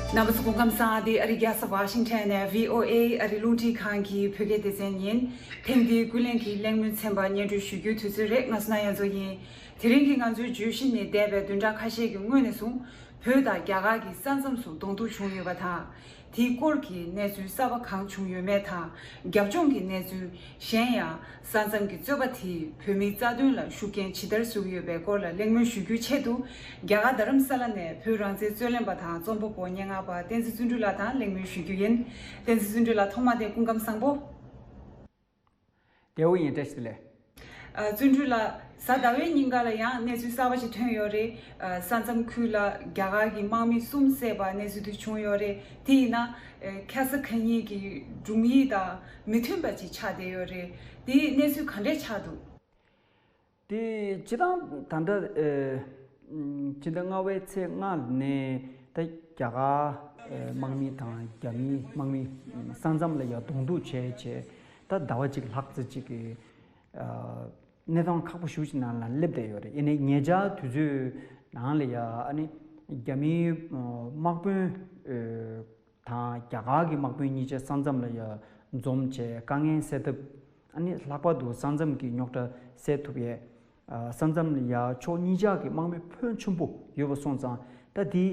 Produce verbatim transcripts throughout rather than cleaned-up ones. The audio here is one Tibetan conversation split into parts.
རྣམ་པ་ཚོ་སྐུ་ཁམས་བཟང་། འདི་ཨ་རི་རྒྱལ་ས་ཝ་ཤིང་ཊོན་ནས་བྷི་ཨོ་ཨེ་ཨ་རི་རླུང་འཕྲིན་ཁང་གི་བོད་སྐད་སྡེ་ཚན་ཡིན། ཐེངས་འདིའི་ཀུན་གླེང་གི་གླེང་མོལ་ཚན་པ་སྙན་སྒྲོན་ཞུ་རྒྱུའི་དུས་ཚོད་རེད། ང་སུ་ན་ཡ་མཚོ་ཡིན། དེ་རིང་གི་ང་ཚོའི་བརྗོད་གཞི་ནི་འདས་པའི་བདུན་ཕྲག་ཁ་ཤས་ཀྱི་སྔོན་ནས་བཟུང་བོད་དང་རྒྱ་གར་གྱི་ས་མཚམས་སུ་གདོང་ཐུག་བྱུང་ཡོད་པ་དང་། དེའི་སྐོར་གྱི་གནས་ཚུལ་གསར་པ་གང་བྱུང་ཡོད་མེད་དང་། རྒྱབ་ལྗོངས་ཀྱི་གནས་ཚུལ། གཞན་ཡང་། ས་མཚམས་ཀྱི་རྩོད་པ་དེས་བོད་མིའི་རྩ་དོན་ལ་ཤུགས་རྐྱེན་ཇི་ལྟར་བཟོ་གི་ཡོད་པའི་སྐོར་ལ་གླེང་མོལ་ཞུ་རྒྱུའི་ཆེད་དུ། རྒྱ་གར་རྡ་རམ་ས་ལ་ནས་བོད་རང་བཙན་རྩོད་ལེན་པ་དང་རྩོམ་པ་པོ་སྙན་ངག་པ་བསྟན་འཛིན་བརྩོན་འགྲུས་ལགས་དང་གླེང་མོལ་ཞུ་རྒྱུ་ཡིན། བསྟན་འཛིན་བརྩོན་འགྲུས་ལགས་ཐོག་མ་དེ་སྐུ་ཁམས་བཟང་པོ། བདེ་པོ་ཡིན། བཀྲ་ཤིས་བདེ་ལེགས། ཨ། བརྩོན་འགྲུས་ལགས། གཟའ་ཟླ་བའི་ཉིན་ཀ་ལ་ཡང་གནས་ཚུལ་གསར་པ་ཞིག་ཐོན་ཡོད་རེད། ཨ། ས་མཚམས་ཁུལ་ལ་རྒྱ་གར་གྱི་དམག་མི་གསུམ་བསད་པ་གནས་ཚུལ་དེ་བྱུང་ཡོད་རེད། དེ་ཡིན་ན། ཨ། ཁ་ས་ཁ་ཉིན་གྱི་སྒྲུང་ཡིག་དང་མི་མཐུན་པ་ཅིག་ཆགས་བསྡད་ཡོད་རེད། དེའི་གནས་ཚུལ་ག་འདྲས་ཆགས་འདུག་དེ་སྤྱིར་བཏང་ད་ལྟ། ཨ། ཕྱི་ཟླ་ལྔ་པའི་ཚེས་ལྔ་ནས་ད་རྒྱ་གར། ཨ། དམག་མི་དང་རྒྱ་མིའི་དམག་མི་ས་མཚམས་ལ་ཡ་གདོང་ཐུག་བྱས་བྱས་ད་ཟླ་བ་གཅིག་ལྷག་ཙམ་ཅིག་གི། ཨ། གནས་སྟངས་ཁག་པོ་ཞེ་པོ་ཅིག་ནང་ལ་སླེབས་བསྡད་ཡོད་རེད། ཡིན་ནའི་ཉེ་ཆར་དུས་ཚོད་ནང་ལ་ཡ་ཨ་ནི་རྒྱ་མིའི་དམག་དཔོན། ཨ། དང་རྒྱ་གར་གྱི་དམག་དཔོན་གཉིས་ཆ་ས་མཚམས་ལ་ཡ་འཛོམས་བྱས་དཀའ་ངལ་སེལ་ཐབས། ཨ་ནི་ལྷག་པར་དུ་ས་མཚམས་ཀྱི་རྙོག་དྲ་སེལ་ཐུབ་ཡས། ཨ། ས་མཚམས་ལ་ཡ་ཕྱོགས་གཉིས་ཆ་གི་དམག་མི་ཕོན་ཆེན་པོ་ཡོད་པ་སོང་ཙང་ད་དེ་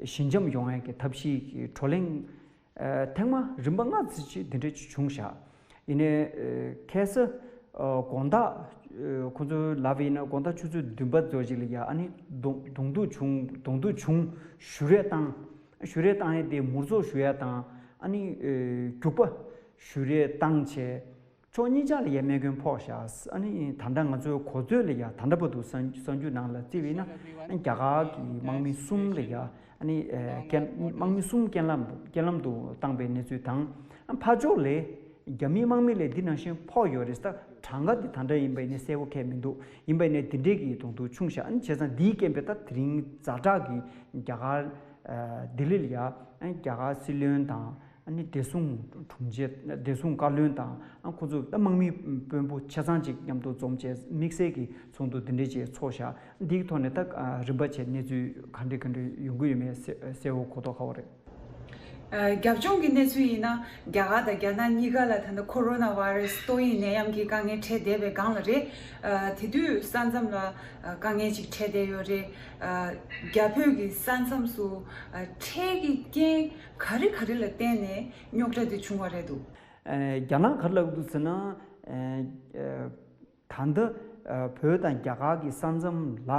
ཞི་འཇམ་ཡོང་ཡས་ཀྱི་ཐབས་ཤེས་ཀྱི་བགྲོ་གླེང་། ཨ། ཐེངས་མ་རིམ་པ་ལྔ་ཙམ་ཅིག་འདི་འདྲ་ཅིག་བྱུང་བཞག་ཡིན་ནའི། ཨ། ཁ་སང་། ཨ། དགོང་དག་ཨ། ཁོ་ཚོ་ལབ་པ་ཡིན་ན་དགོང་དག་ཆུ་ཚོད་བདུན་པ་ཙམ་ཅིག་ལ་ཡ་ཨ་ནི་གདོང་གདོང་ཐུག་བྱུང་། གདོང་ཐུག་བྱུང་། གཞུ་རེས་བཏང་། གཞུ་རེས་བཏང་ཡས་དེ་མུར་ཚོགས་གཞུ་ཡས་དང་ཨ་ནི། ཨ། རྒྱུག་པ་གཞུ་རེས་བཏང་བྱས། ཕྱོགས་གཉིས་ཆ་ལ་ཡ་རྨས་སྐྱོན་ཕོག་བཞག་ཨ་ནི་ད་ལྟ་ང་ཚོའི་གོ་ཚོད་ལ་ཡ་ད་ལྟ་བར་དུ་གསར་གསར་འགྱུར་ནང་ལ་བརྩིས་པ་ཡིན་ན་རྒྱ་གར་གྱི་དམག་མི་གསུམ་ལ་ཡ་ཨ་ནི། ཨ། རྐྱེན། དམག་མི་གསུམ་རྐྱེན་ལམ་རྐྱེན་ལམ་དུ་བཏང་པའི་གནས་ཚུལ་དང་། ཨ། ཕར་ཕྱོགས་ལ་རྒྱ་མིའི་དམག་མི་ལ་འདི་ནང་བཞིན་ཕོག་ཡོད་རེད། ད་གྲངས་ཀ་འདི་ད་ལྟ་ཡིན་པ་ཡིན་ན་གསལ་པོ་ཁེལ་མི་འདུག་ཡིན་པ་ཡིན་ན་འདི་འདྲས་ཀྱི་གདོང་ཐུག་བྱུང་བཞག་ཨ་ནི་བྱས་ཙང་འདིའི་རྐྱེན་པས་ད་དེ་རིང་ཛ་དྲག་གི་རྒྱ་གར། ཨ། ལྡི་ལི་ལ་ཡ། ཨ། རྒྱ་གར་སྲིད་བློན་དང་། ཨ་ནི་བདེ་སྲུང་དྲུང་ཆེ། བདེ་སྲུང་བཀའ་བློན་དང་། ཨ། ཁོ་ཚོ་ད་དམག་མི་དཔོན་པོ་ཆ་ཚང་ཅིག་མཉམ་དུ་འཛོམས་བྱས་དམིགས་བསལ་གྱི་ཚོགས་འདུ་འདི་འདྲས་ཅིག་ཚོགས་བཞག་འདིའི་ཐོག་ནས་ད། ཨ། རིམ་པ་བྱས་གནས་ཚུལ་ག་འདྲ་ག་འདྲ་ཡོང་གི་ཡོད་མེད་གསལ་པོ་གོ་རྟོགས་ཁ་པོ་རེད། ཨ། རྒྱབ་ལྗོངས་ཀྱི་གནས་ཚུལ་ཡིན་ན་རྒྱ་གར་དང་རྒྱ་ནག་གཉིས་ཀ་ལ་ད་ལྟ་ཁོ་རོ་ན་ཝེ་རེ་སི་ཏོག་དབྱིབས་ནད་ཡམས་ཀྱི་དཀའ་ངལ་འཕྲད་བསྡད་པའི་སྒང་ལ་རེད། ཨ། དེ་དུས་ས་མཚམས་ལ། ཨ། དཀའ་ངལ་ཅིག་འཕྲད་བསྡད་ཡོད་རེད། ཨ། རྒྱ་བོད་ཀྱི་ས་མཚམས་སུ། ཨ། འཕྲལ་གྱི་རྐྱེན་ག་རེ་ག་རེ་ལ་བརྟེན་ནས་རྙོག་དྲ་དེ་བྱུང་བ་རེད་འདུག་ཨ། རྒྱ་ནག་ག་རེ་ལབ་འདུག་ཟེར་ན། ཨ། ཨ། ད་ལྟ། ཨ། བོད་དང་རྒྱ་གར་གྱི་ས་མཚམས་ལ་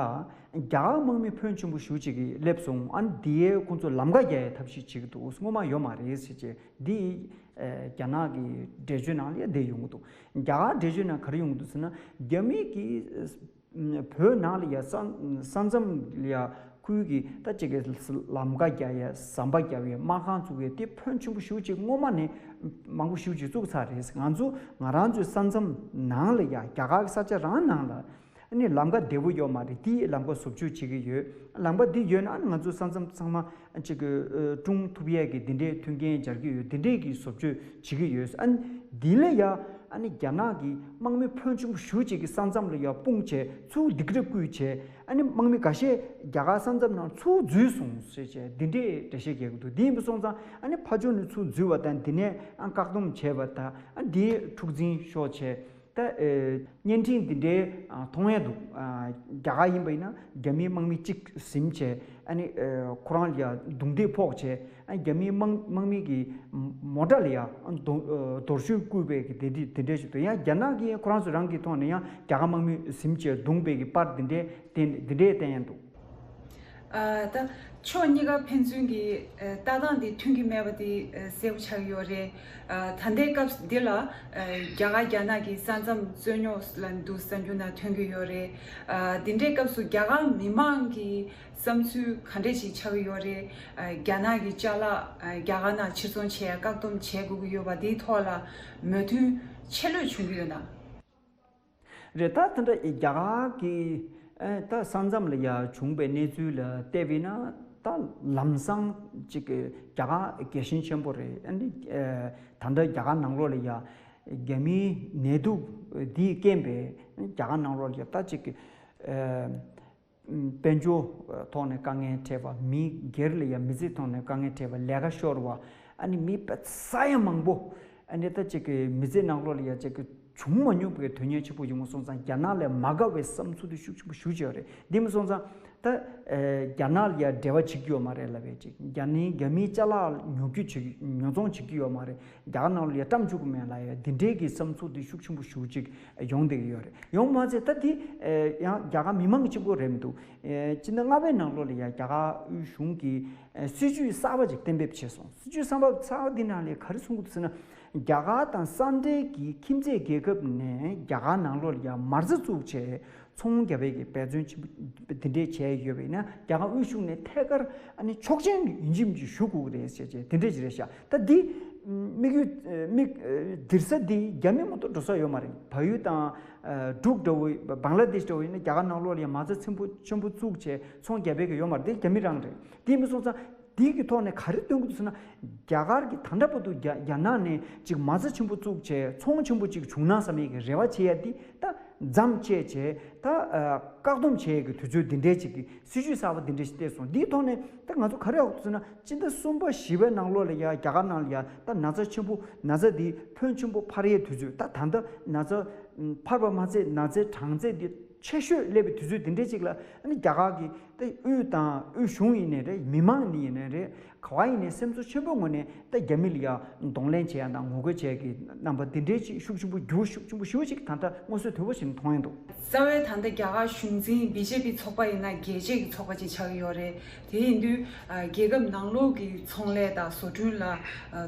རྒྱ་གར་དམག་མི་ཕོན་ཆེན་པོ་ཞེ་པོ་ཅིག་གིས་སླེབས་སོང་། ཨ་ནི་དེའི་ཁོང་ཚོ་ལམ་ཁ་རྒྱག་ཡའི་ཐབས་ཤེས་བྱེད་ཀྱི་འདུག་སྔོན་མ་ཡོད་མ་རེད་ཟེར་བྱས་འདི། ཨ། རྒྱ་ནག་གི་འགྲེལ་བརྗོད་ནང་ལ་ཡ་བསྡད་ཡོང་གི་འདུག་རྒྱ་གར་འགྲེལ་བརྗོད་ནང་ག་རེ་ཡོང་གི་འདུག་ཟེར་ན་རྒྱ་མི་གིས། བོད་ནང་ལ་ཡ་ས་ས་མཚམས་ལ་ཡ་ཁུལ་གྱི་ད་ཅིག་གི་ལམ་ཁ་རྒྱག་ཡ་ཟམ་པ་རྒྱག་ཡ་དམག་ཁང་བཙུགས་ཡ་དེ་ཕོན་ཆེན་པོ་ཞེ་པོ་ཅིག་སྔོན་མ་ནས་མང་པོ་ཞེ་པོ་ཅིག་བཙུགས་ཚར་རེད། ང་ཚོ་ང་རང་ཚོའི་ས་མཚམས་ནང་ལ་ཡ་རྒྱ་གར་གྱི་ས་ཆ་རང་ནང་ལ་ཨ་ནི་ལམ་ཁ་བདེ་པོ་ཡོད་མ་རེད། དེའི་ལམ་ཁ་བཟོ་བཅོས་བྱེད་ཀྱི་ཡོད། ལམ་ཁ་འདི་ཡོད་ན་ཨ་ནི་ང་ཚོའི་ས་མཚམས་ཚང་མ་ཅིག་གི་ཨ་སྲུང་ཐུབ་ཡས་ཀྱི་འདི་འདྲའི་མཐུན་རྐྱེན་སྦྱར་གྱི་ཡོད། འདི་འདྲའི་གི་བཟོ་བཅོས་བྱེད་ཀྱི་ཡོད། ཨ་ནི་འདི་ལ་ཡ་ཨ་ནི་རྒྱ་ནག་གི་དམག་མི་ཕོན་ཆེན་པོ་ཞེ་པོ་ཅིག་གི་ས་མཚམས་ལ་ཡ་སྤུངས་བྱས་ཚུར་སྡིགས་ར་བསྐུལ་བྱས་ཨ་ནི་དམག་མི་འགའ་ཤས་རྒྱ་གར་ས་མཚམས་ནང་ཚུར་འཛུལ་སོང་ཟེར་བྱས་འདི་འདྲའི་འགྲེལ་བཤད་རྒྱག་གི་འདུག་འདི་ཡིན་པ་སོང་ཙང་ཨ་ནི་ཕར་ཕྱོགས་ནས་ཚུར་འཛུལ་བ་དང་འདི་ནས་ཨ་བཀག་སྡོམ་བྱས་པ་དང་ཨ་འདིའི་འཁྲུག་འཛིང་ཤོར་བྱས། ད་ཨེ་བརྙན་འཕྲིན་འདི་འདྲའི་ཨ་མཐོང་ཡ་འདུག་ཨ་རྒྱ་གར་ཡིན་པ་ཡིན་ན་རྒྱ་མིའི་དམག་མི་གཅིག་ཟིན་བྱས་ཨ་ནི་ཨེ་ཁོ་རང་ལ་ཡ་རྡུང་རྡེག་ཕོག་བྱས་ཨ་རྒྱ་མིའི་དམག་དམག་མི་གི་མོ་ཊ་ལ་ཡ་རྡོ་རྡོ་ཤོད་བརྐུས་པའི་གི་དེ་འདྲ་དེ་འདྲ་ཞིག་འདུག་ཡང་རྒྱ་ནག་གིས་ཁོ་རང་ཚོ་རང་གི་ཐོག་ནས་ཡང་རྒྱ་གར་དམག་མི་ཟིན་བྱས་རྡུང་པའི་གི་པར་འདི་འདྲའི་བསྟན་འདི་འདྲའི་བསྟན་ཡ་འདུག་ཨ། ད་ཕྱོགས་གཉིས་ཀ་ཕན་ཚུན་གྱི་ཨ་ལྟ་སྟངས་དེ་མཐུན་གྱི་མེད་པ་དེ་ཨ་གསལ་པོ་ཆགས་ཀྱི་ཡོད་རེད། ཨ། ད་ལྟའི་སྐབས་འདི་ལ་ཨ་རྒྱ་གར་རྒྱ་ནག་གི་ས་མཚམས་རྩོད་རྙོག་ལ་འདུག་གསར་འགྱུར་ནང་ཐོན་གྱི་ཡོད་རེད། ཨ། འདི་འདྲའི་སྐབས་སུ་རྒྱ་གར་མི་མང་གི་བསམ་ཚུལ་ག་འདྲས་ཞིག་ཆགས་ཀྱི་ཡོད་རེད། ཨ། རྒྱ་ནག་གི་ཅ་ལག་ཨ་རྒྱ་གར་ནང་ཕྱིར་ཚོང་བྱེད་ཡ་བཀག་སྡོམ་བྱེད་དགོས་ཀྱི་ཡོད་པ་དེའི་ཐོག་ལ་མོས་མཐུན་ཆེ་ལོས་བྱུང་གི་ཡོད་ན། རེད། ད་དེ་འདྲ་རྒྱ་གར་གྱི་ཨ་ད་ས་མཚམས་ལ་ཡ་བྱུང་པའི་གནས་ཚུལ་ལ་བལྟས་པས་ན་ད་ལམ་སང་ཅིག་གི་རྒྱ་གར་རྒྱལ་ཞེན་ཆེན་པོ་རེད། ཨ་ནི་ཨ་ད་ལྟ་རྒྱ་གར་ནང་ལོགས་ལ་ཡ་རྒྱ་མིའི་ནད་དུག་འདིས་རྐྱེན་པས་རྒྱ་གར་ནང་ལོགས་ལ་ཡ་ད་ཅིག་གི་ཨ་ དཔལ་འབྱོར་ཐོག་ནས་དཀའ་ངལ་འཕྲད་པ། མི་སྒེར་ལ་ཡང་མི་ཚེ་ཐོག་ནས་དཀའ་ངལ་འཕྲད་པ། ལས་ཀ་ཤོར་བ། ཨ་ནི་མི་ས་ཡ་མང་པོ་ཨ་ནི་ད་ཅིག་གི་མི་ཚེ་ནང་ལོགས་ལ་ཡང་ཅིག་གི་བྱུང་མ་མྱོང་པའི་དོན་གཉེར་ཆེན་པོ་ཡོང་སོང་ཙང་། རྒྱ་ནག་ལས་མ་དགའ་བའི་བསམ་ཚུལ་དེ་ཤུགས་ཆེན་པོ་ཞེ་པོ་ཅིག་ཡོད་རེད། འདི་མ་སོང་ཙང་ད་རྒྱ་ནག་ལ་ཡང་འབྲེལ་བ་བྱེད་ཀྱི་ཡོད་མ་རེད་ལབ་པའི་ཅིག་རྒྱ་ནི་རྒྱ་མིའི་ཅ་ལག་ཉོ་རྒྱུ་བྱེད་ཉོ་ཚོང་བྱེད་ཀྱི་ཡོད་མ་རེད། རྒྱ་གར་ནང་ལ་ཡ་བཀྲམ་བཅུག་གི་མེད་ལ་ཡ། འདི་འདྲའི་གི་བསམ་ཚུལ་འདི་ཤུགས་ཆེན་པོ་ཞེ་པོ་ཅིག་ཡོང་བསྡད་ཀྱི་ཡོད་རེད། ཡོང་མ་ཚད་ད་འདི་ཡང་རྒྱ་གར་མི་མང་གི་གཅིག་པོ་རེད་མི་འདུག་སྤྱི་ཟླ་ལྔ་པའི་ནང་ལོགས་ལ་ཡ་རྒྱ་གར་དབུས་གཞུང་གིས་སྲིད་ཇུས་གསར་པ་ཅིག་གཏན་འབེབས་བྱས་སོང་། སྲིད་ཇུས་གསར་པ་གསར་པ་འདི་ནང་ལ་ག་རེ་གསུང་གི་འདུག་ཟེར་ན། རྒྱ་གར་དང་ས་འབྲེལ་གྱི་ཁྱིམ་མཚེས་རྒྱལ་ཁབ་ནས་རྒྱ་གར་ནང་ལོགས་ལ་ཡ་མ་རྩ་བཙུགས་བྱས། ཚོང་རྒྱག་པའི་གི་འབད་བརྩོན་ཆེན་པོ་འདི་འདྲས་བྱས་ཡོད་པ་ཡིན་ན། རྒྱ་གར་དབུས་གཞུང་ནས་ཐད་ཀར་ཨ་ནི་ཆོག་མཆན་ཡིན་གཅིག་མིན་གཅིག་ཞུ་དགོས་ཀྱི་རེད་ཟེར་བྱས་འདི་འདྲས་ཅིག་རེད་ཤག་ད་འདི་དམིགས་ཡུལ་དམིགས་འདིར་ས་འདི་རྒྱ་མི་མ་གཏོགས་འགྲོ་ས་ཡོད་མ་རེད། བལ་ཡུལ་དང་འབྲུག་འདྲ་བོ། བང་ལ་དེཤ་འདྲ་བོ་ཡིན་ན་རྒྱ་གར་ནང་ལོགས་ལ་ཡང་མ་རྩ་ཆེན་པོ་ཆེན་པོ་བཙུགས་བྱས་ཚོང་རྒྱག་པའི་གི་ཡོད་མ་རེད། འདི་རྒྱ་མི་རང་རེད། འདི་མི་སོང་ཙང་། འདི་གི་ཐོག་ནས་ག་རེ་སྟོན་གྱི་འདུག་ཟེར་ན། རྒྱ་གར་གྱི་ད་ལྟ་བར་དུ་རྒྱ་རྒྱ་ནག་ནས་ཅིག་མ་རྩ་ཆེན་པོ་བཙུགས་བྱས་ཚོང་ཆེན་པོ་ཅིག་བྱུང་ན་བསམ་ཡས་ཀྱི་རེ་བ་བྱེད་ཡ་འདི་ད་མཚམས་བཅད་བྱས། ད་བཀག་སྡོམ་བྱེད་ཡས་ཀྱི་དུས་ཚོད་འདི་འདྲའི་ཅིག་གི་སྲིད་ཇུས་གསར་པ་འདི་འདྲའི་ཞིག་བཏོན་སོང་། འདིའི་ཐོག་ནས་ད་ང་ཚོ་ག་རེ་ཧ་གོ་ཟེར་ན། སྤྱི་ཟླ་གསུམ་པ་བཞི་པའི་ནང་ལོགས་ལ་ཡ་རྒྱ་གར་ནང་ལ་ཡ་ད་ན་ཚ་ཆེན་པོ་ན་ཚ་འདི་ཕོན་ཆེན་པོ་འཕར་ཡས་དུས་ཚོད། ད་ད་ལྟ་ན་ཚ་འཕར་བ་མ་ཚད་ན་ཚའི་གྲངས་ཚད་འདི་ཆེ་ཤོས་སླེབས་པའི་དུས་ཚོད་འདི་འདྲའི་ཅིག་ལ། ཨ་ནི་རྒྱ་གར་གྱི་ད་དབུས་དང་དབུས་གཞུང་ཡིན་ནའི་རེད། མི་མང་ནི་ཡིན་ནའི་རེད། ག་བ་ཡིན་ནའི་སེམས་ཚོར་ཆེན་པོའི་ངོས་ནས་ད་རྒྱ་མི་ལ་ཡ་གདོང་ལེན་བྱེད་ཡ་དང་ངོ་རྒོལ་བྱེད་ཡ་གི་རྣམ་པ་འདི་འདྲའི་ཅིག་ཤུགས་ཆེན་པོ་འགྱུར་ཤུགས་ཆེན་པོ་ཞེ་པོ་ཅིག་ད་ལྟ་མངོན་གསལ་དོད་པོ་ཞིག་མཐོང་ཡ་འདུག་རྩ་བའི་ད་ལྟ་རྒྱ་གར་གཞུང་འཛིན་བི་ཇེ་པི་ཚོགས་པ་ཡིན་ན་རྒྱལ་གཅེས་ཀྱི་ཚོགས་པ་ཅིག་ཆགས་ཀྱི་ཡོད་རེད། དེ་ཡིན་དུས་ཨ་རྒྱལ་ཁབ་ནང་ལོགས་ཀྱི་ཚོང་ལས་དང་བཟོ་སྐྲུན་ལ་ཨ་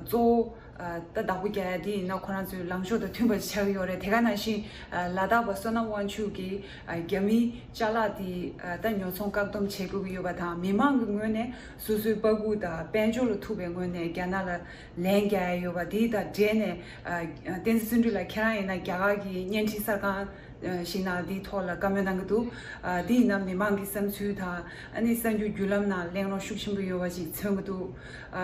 གཙོ་བོ་ཨ་ད་བདག་པོ་རྒྱག་ཡ་དེ་ཡིན་ན་ཁོ་རང་ཚོའི་ལངས་ཕྱོགས་དང་མཐུན་པ་ཞིག་ཆགས་ཀྱི་ཡོད་རེད། དེ་ག་ནང་བཞིན་ཨ་ལ་དྭགས་པ་བསོད་ནམས་དབང་ཕྱུག་གིས་ཨ་རྒྱ་མིའི་ཅ་ལག་དེ་ཨ་ད་ཉོ་ཚོང་བཀག་སྡོམ་བྱེད་དགོས་ཀྱི་ཡོད་པ་དང་། མི་མང་གི་ངོས་ནས་སོ་སོའི་སྤ་རྒུད་དང་དཔལ་འབྱོར་ལ་ཐུག་པའི་ངོས་ནས་རྒྱ་ནག་ལ་ལན་རྒྱག་ཡ་ཡོད་པ་དེ་དང་འབྲེལ་ནས། ཨ་བསྟན་འཛིན་བརྩོན་འགྲུས་ལགས་ཁྱེད་རང་ཡིན་ན་རྒྱ་གར་གྱི་བརྙན་འཕྲིན་གསར་ཁང་ཞིག་ནང་འདིའི་ཐོག་ལ་བཀའ་མོལ་གནང་གི་འདུག་ཨ་འདི་ཡིན་ན་མི་མང་གི་བསམ་ཚུལ་དང་ཨ་ནི་གསར་འགྱུར་བརྒྱུད་ལམ་ནང་གླེང་སློང་ཤུགས་ཆེན་པོ་ཡོད་པ་ཞིག་མཚོན་གྱི་འདུག་ཨ་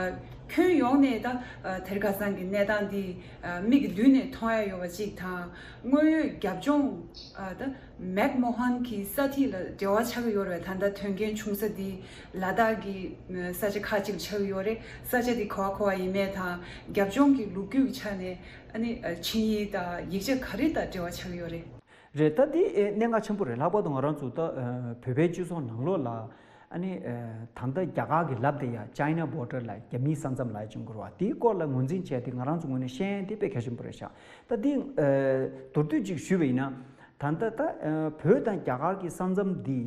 ཁྱོན་ཡོངས་ནས་ད་ཨ་དེ་རིང་ཁ་སང་གི་གནས་སྟངས་འདི་ཨ་མིག་གི་མདུན་ནས་མཐོང་ཡ་ཡོད་པ་ཅིག་དང་། དངོས་ཡོད་རྒྱབ་ལྗོངས་ཨ་ད་མེག་མོ་ཧན་གྱི་ས་ཐིག་ལ་འབྲེལ་བ་ཆགས་ཀྱི་ཡོད་རེད། ད་ལྟ་དོན་རྐྱེན་བྱུང་ས་འདི་ལ་དྭགས་ཀྱི་ས་ཆ་ཁག་ཅིག་ཆགས་ཀྱི་ཡོད་རེད། ས་ཆ་འདི་ག་བ་ག་བ་ཡིན་མིན་དང་རྒྱབ་ལྗོངས་ཀྱི་ལོ་རྒྱུས་ཀྱི་ཆ་ནས་ཨ་ནི་ཨ་ཆིངས་ཡིག་དང་ཡིག་ཆ་ག་རེ་དང་འབྲེལ་བ་ཆགས་ཀྱི་ཡོད་རེད། རེད། ད་འདི་ཨེ་གནད་འགག་ཆེན་པོ་རེད། ལྷག་པར་དུ་ང་རང་ཚོ་ད་ཨ་བོད་པའི་སྤྱི་ཚོགས་ནང་ལོགས་ལ་ཨ་ནི་ཨ་ད་ལྟ་རྒྱ་གར་གྱིས་ལབ་བསྡད་ཡ་China border ལ་རྒྱ་མིའི་ས་མཚམས་ལབ་ཡ་ཅིག་ཡོད་རེད་བ། དེའི་སྐོར་ལ་ངོས་འཛིན་བྱས་ཏེ་ང་རང་ཚོ་ངོས་ནས་བཤད་ཡ་དེ་དཔེ་གལ་ཆེན་པོ་རེད་ཤག་ད་འདི་ཨ་མདོར་བསྡུས་ཅིག་ཞུས་པ་ཡིན་ན། ད་ལྟ་ད་ཨ་བོད་དང་རྒྱ་གར་གྱི་ས་མཚམས་འདི་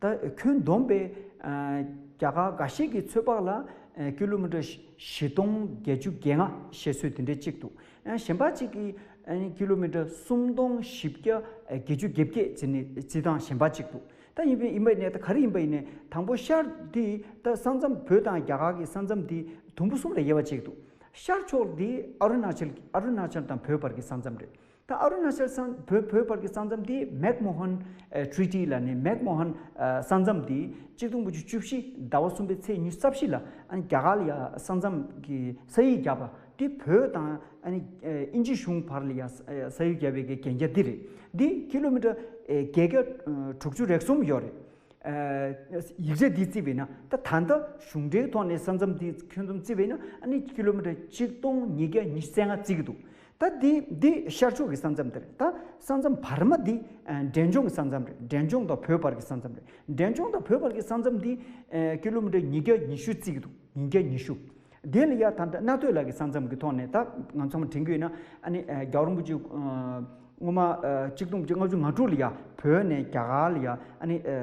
ད་ཁྱོན་བསྡོམས་པས་ཨ་རྒྱ་གར་འགའ་ཤས་ཀྱི་ཚོད་དཔག་ལ་ཨ་ཀི་ལོ་མི་ཊར་བཞི་སྟོང་བརྒྱད་ཅུ་གྱ་ལྔ་བཤད་སྲོལ་དེ་འདྲ་གཅིག་འདུག་ཨ་གཞན་པ་གཅིག་གིས་ཨ་ཀི་ལོ་མི་ཊར་སུམ་སྟོང་བཞི་བརྒྱ་བརྒྱད་ཅུ་གྱ་བརྒྱད་བརྩི་ནས་བརྩི་སྟངས་གཞན་པ་གཅིག་འདུག་ད་ཡིན་པའི་ཡིན་པ་ཡིན་ནའི་ད་ག་རེ་ཡིན་པ་ཡིན་ནའི་དང་པོ་ཤར་འདི་ད་ས་མཚམས་བོད་དང་རྒྱ་གར་གྱི་ས་མཚམས་འདི་དུམ་བུ་གསུམ་ལ་དབྱེ་བ་ཕྱེ་གི་འདུག་ཤར་ཕྱོགས་འདི་ཨ་རུ་ན་ཅལ་ཨ་རུ་ན་ཅལ་དང་བོད་བར་གྱི་ས་མཚམས་རེད། ད་ཨ་རུ་ན་ཅལ་ས་བོད་བོད་བར་གྱི་ས་མཚམས་འདི་མེག་མོ་ཧན་ཨ་ཊི་རི་ཊི་ལབ་ནས་མེག་མོ་ཧན་ཨ་ས་མཚམས་འདི་གཅིག་སྟོང་དགུ་བརྒྱ་བཅུ་བཞི་ཟླ་བ་གསུམ་པའི་ཚེས་ཉི་ཤུ་རྩ་བཞི་ལ་ཨ་ནི་རྒྱ་གར་ལ་ཡ་ས་མཚམས་ཀྱི་ས་ཡིག་བརྒྱབ་པ་འདི་བོད་དང་ཨ་ནི་ཨ་དབྱིན་ཇི་གཞུང་བར་ལ་ཡ་ས་ས་ཡིག་བརྒྱབ་པའི་གི་གན་རྒྱ་འདི་རེད། འདི་ཀི་ལོ་མི་ཊར་ཨ་བརྒྱད་བརྒྱ་ཨ་དྲུག་ཅུ་རེ་གསུམ་ཡོད་རེད། ཨ་ཡིག་ཆ་འདི་བརྩིས་པས་ན་ད་ད་ལྟ་གཞུང་འབྲེལ་ཐོག་ནས་ས་མཚམས་འདི་ཁྱོན་བསྡོམས་བརྩིས་པས་ན་ཨ་ནི་ཀི་ལོ་མི་ཊར་གཅིག་སྟོང་ཉིས་བརྒྱ་ཉི་ཤུ་རྩ་ལྔ་བརྩི་གི་འདུག་ད་འདི་འདི་ཤར་ཕྱོགས་ཀྱི་ས་མཚམས་དེ་རེད། ད་ས་མཚམས་བར་མ་འདི་ཨ་འབྲས་ལྗོངས་ཀྱི་ས་མཚམས་རེད། འབྲས་ལྗོངས་དང་བོད་བར་གྱི་ས་མཚམས་རེད། འབྲས་ལྗོངས་དང་བོད་བར་གྱི་ས་མཚམས་འདི་ཨ་ཀི་ལོ་མི་ཊར་ཉིས་བརྒྱ་ཉི་ཤུ་བརྩི་གི་འདུག་ཉིས་བརྒྱ་ཉི་ཤུ། དེ་ལ་ཡ་ད་ལྟ་གནའ་སྟོད་ལ་གི་ས་མཚམས་ཀྱི་ཐོག་ནས་ད་ང་ཚང་མ་དྲན་གྱི་ཡོད་ན་ཨ་ནི་ཨ་རྒྱལ་བ་རིན་པོ་ཆེ་ཨ་སྔོན་མ་ཨ་གཅིག་སྟོང་དགུ་བརྒྱ་ལྔ་བཅུ་ང་དྲུག་ལ་ཡ་བོད་ནས་རྒྱ་གར་ལ་ཡ་ཨ་ནི་ཨ་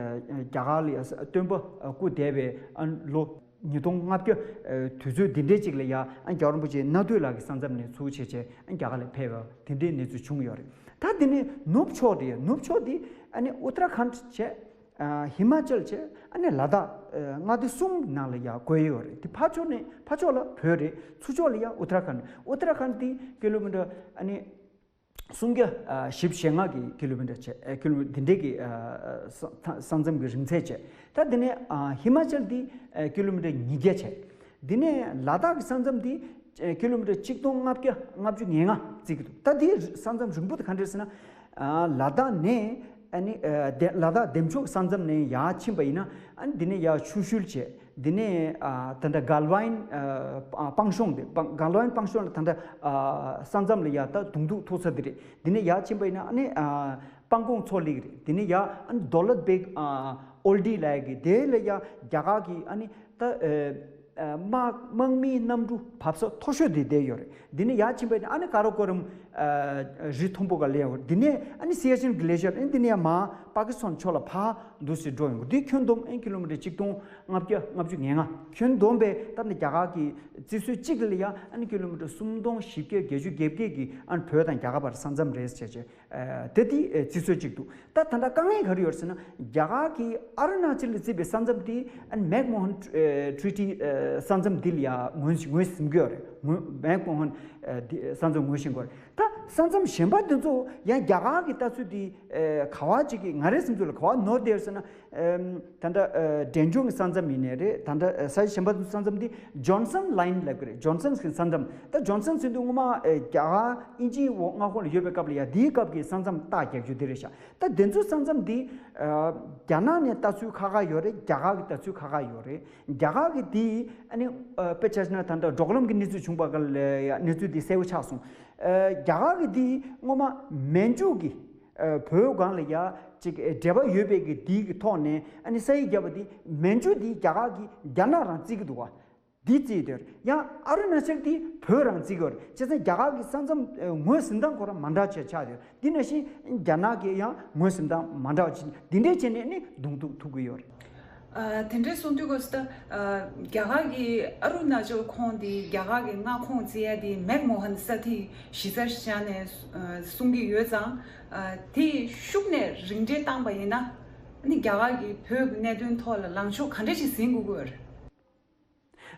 རྒྱ་གར་ལ་ཡ་སྟོན་པ་སྐུ་འདས་པའི་ཨ་ལོ་ཉིས་སྟོང་ལྔ་བརྒྱ་ཨ་དུས་ཚོད་འདི་འདྲའི་ཅིག་ལ་ཡ་ཨ་རྒྱལ་བ་རིན་པོ་ཆེ་གནའ་སྟོད་ལ་གི་ས་མཚམས་ནས་ཚུར་བྱས་བྱས་ཨ་རྒྱ་གར་ལ་ཕེབས་པ་དེ་འདྲའི་གནས་ཚུལ་བྱུང་ཡོད་རེད། ད་དེ་ནས་ནུབ་ཕྱོགས་དེ་ནུབ་ཕྱོགས་དེ་ཨ་ནི་ཨུ་ཏ་ར་ཁཱན་བྱས། ཨ་ཧི་མ་ཅལ་བྱས། ཨ་ནི་ལ་དྭགས་ཨ་མངའ་སྡེ་གསུམ་ནང་ལ་ཡ་བགོས་ཡོད་རེད། དེ་ཕར་ཕྱོགས་ནས་ཕར་ཕྱོགས་ལ་བོད་རེད། ཚུར་ཕྱོགས་ལ་ཡ་ཨུ་ཏ་ར་ཁཱན། ཨུ་ཏ་ར་ཁཱན་དེ་ཀི་ལོ་མི་ཊར་ཨ་ནི་སུམ་བརྒྱ་ཨ་བཞི་བཅུ་ཞེ་ལྔ་གི་ཀི་ལོ་མི་ཊར་བྱས། ཨ་ཀི་ལོ་འདི་འདྲའི་གི་ཨ་ས་ས་མཚམས་ཀྱི་རིང་ཚད་བྱས། ད་དེ་ནས་ཨ་ཧི་མ་ཅལ་དེ་ཨ་ཀི་ལོ་མི་ཊར་ཉིས་བརྒྱ་བྱས། དེ་ནས་ལ་དྭགས་ཀྱི་ས་མཚམས་དེ་ཨ་ཀི་ལོ་མི་ཊར་གཅིག་སྟོང་ལྔ་བརྒྱ་ལྔ་བཅུ་ང་ལྔ་བརྩི་གི་འདུག་ད་དེའི་ས་མཚམས་རིང་པོ་དེ་ག་འདྲ་ཟེར་ན། ཨ་ལ་དྭགས་ནས་ ཨ་ནི་ཨ་དེ་ལ་དྭགས་འདེམས་ཤོག་ས་མཚམས་ནས་ཡར་ཕྱིན་པ་ཡིན་ན། ཨ་ནི་འདི་ནས་ཡར་ཆུ་ཤུལ་བྱས། འདི་ནས་ཨ་ད་ལྟ་གལ་ཝན་ཨ་སྤང་གཤོང་དེ་སྤང་གལ་ཝན་སྤང་གཤོང་ལ་ད་ལྟ་ཨ་ས་མཚམས་ལ་ཡར་ད་གདོང་ཐུག་ཐུག་ས་དེ་རེད། འདི་ནས་ཡར་ཕྱིན་པ་ཡིན་ན་ཨ་ནི་ཨ་སྤང་གོང་མཚོ་ལེགས་རེད། འདི་ནས་ཡར་ཨ་ནི་དོ་ལད་བེག་ཨ་ཨོལ་ཌི་ལབ་ཡག་གི་དེ་ལ་ཡར་རྒྱ་གར་གྱི་ཨ་ནི་ད་ཨ་ཨ་དམག་དམག་མིའི་གནམ་གྲུ་བབས་ས་མཐོ་ཤོས་དེ་བསྡད་ཡོད་རེད། འདི་ནས་ཡར་ཕྱིན་པ་ཡིན་ན་ཨ་ནི་ཀ་ར་ཀོ་རམ་ཨ་རི་མཐོན་པོ་ག་ལ་ཡོད་རེད། འདི་ནས་ཨ་ནི་སི་ཡ་ཆིན་གི་ལེ་ཤར་ཨ་ནི་འདི་ནས་ཡར་མར་པ་ཀི་སི་ཐན་ཕྱོགས་ལ་ཕར་འདུག་སེ་འགྲོ་ཡོང་གི། འདི་ཁྱོན་བསྡོམས་ཨ་ནི་ཀི་ལོ་མི་ཊར་གཅིག་སྟོང་ལྔ་བརྒྱ་ལྔ་བཅུ་ང་ལྔ། ཁྱོན་བསྡོམས་པས་ད་ནི་རྒྱ་གར་གྱི་རྩིས་སྲོལ་གཅིག་ལ་ཡ་ཨ་ནི་ཀི་ལོ་མི་ཊར་སུམ་སྟོང་བཞི་བརྒྱ་བརྒྱད་ཅུ་གྱ་བརྒྱད་ཀྱི་ཨ་ནི་བོད་དང་རྒྱ་གར་བར་ས་མཚམས་རེད་ཟེར་བྱས། ཨ་དེ་དེ་ཨ་རྩིས་སྲོལ་གཅིག་འདུག། ད་ད་ལྟ་དཀའ་ངལ་ག་རེ་ཡོད་ཟེར་ན། རྒྱ་གར་གྱིས་ཨ་རུ་ན་ཅལ་ལ་བརྩིས་པའི་ས་མཚམས་དེ་ཨ་ནི་མེག་མོ་ཧན་ཨ་ཊི་རི་ཊི་ཨ་ས་མཚམས་འདི་ལ་ཡ་ངོས་ངོས་ཟིན་གྱི་ཡོད་རེད། ངོས་མེག་མོ་ཧན་ཨ་འདི་ས་མཚམས་ངོས་ཟིན་གྱི་ཡོད་རེད། ད་ས་མཚམས་གཞན་པ་དེ་ཚོ་ཡང་རྒྱ་གར་གྱི་ལྟ་ཚུལ་དེ་ཨ་ག་བ་ཅིག་གིས་ང་རའི་སེམས་ཚོར་ལ་ག་བ་ནོར་བསྡད་ཡོད་ཟེར་ན། ཨམ་ད་ལྟ་ཨ་འབྲས་ལྗོངས་ཀྱི་ས་མཚམས་ཡིན་ནའི་རེད། ད་ལྟ་ཨ་ས་གཞན་པ་ཚོའི་ས་མཚམས་འདི་ཇོན་སན་ལའིན་ལབ་ཀྱི་རེད། ཇོན་སན་གྱི་ས་མཚམས། ད་ཇོན་སན་ཟེར་དུས་སྔོན་མ་ཨ་རྒྱ་གར་དབྱིན་ཇིའི་འོག་མངའ་ཁོངས་ལ་ཡོད་པའི་སྐབས་ལ་ཡ་དེའི་སྐབས་ཀྱི་ས་མཚམས་རྟགས་རྒྱག་རྒྱུ་དེ་རེད་ཤག། ད་དེ་ཚོའི་ས་མཚམས་འདི་ཨ་རྒྱ་ནག་ནས་ལྟ་ཚུལ་ཁག་ཁག་ཡོད་རེད། རྒྱ་གར་གྱི་ལྟ་ཚུལ་ཁག་ཁག་ཡོད་རེད། རྒྱ་གར་གྱི་དེ་ཨ་ནི་ཨ་དཔེ་ཆ་བཞག་ན་ད་ལྟ་འབྲོག་ལམ་གྱི་གནས་ཚུལ་བྱུང་བ་ག་ལ་ཡ་གནས་ཚུལ་དེ་གསལ་པོ་ཆགས་སོང་། ཨ་རྒྱ་གར་གྱི་དེ་སྔོན་མ་མན་ཇུ་གི་ཨ་བོད་སྒང་ལ་ཡ་ཅིག་འབྲེལ་བ་ཡོད་པའི་གི་དེའི་གི་ཐོག་ནས་ཨ་ནི་ས་ཡིག་བརྒྱབ་པ་དེ་མན་ཇུ་དེ་རྒྱ་གར་གྱིས་རྒྱ་ནག་རང་བརྩི་གི་འདུག་བ། འདི་བརྩིས་དེར་ཡང་ཨ་རུ་ན་ཅལ་དེ་བོད་རང་བརྩི་གི་ཡོད་རེད། བྱས་ཙང་རྒྱ་གར་གྱི་ས་མཚམས་ཨ་ངོས་ཟིན་སྟངས་ཁོ་རང་མ་འདྲ་བྱས་ཆགས་ཡོད། འདི་ནང་བཞིན་རྒྱ་ནག་གིས་ཡང་ངོས་ཟིན་སྟངས་མ་འདྲ་བ་ཅིག་འདི་འདྲས་བྱས་ནས་ནི་གདོང་ཐུག་ཐུག་གི་ཡོད་རེད། ཨ་དེ་འདྲའི་གསུང་དུས་སྐབས་སུ་ད་ཨ་རྒྱ་གར་གྱི་ཨ་རུ་ན་ཅལ་ཁོངས་དེ་རྒྱ་གར་གྱི་མངའ་ཁོངས་བརྩི་ཡ་དེ་མེག་མོ་ཧན་ས་ཐིག་གཞི་རྩར་བཞག་ནས་ཨ་གསུང་གི་ཡོད་ཙང་། ཨ་དེ་ཤུགས་ནས་རིང་འདྲེན་བཏང་པ་ཡིན་ན་ནི་རྒྱ་གར་གྱིས་བོད་ཀྱི་གནད་དོན་ཐོག་ལ་ལངས་ཕྱོགས་ག་འདྲ་ཞིག་ཟིན་དགོས་ཀྱི་ཡོད་རེད།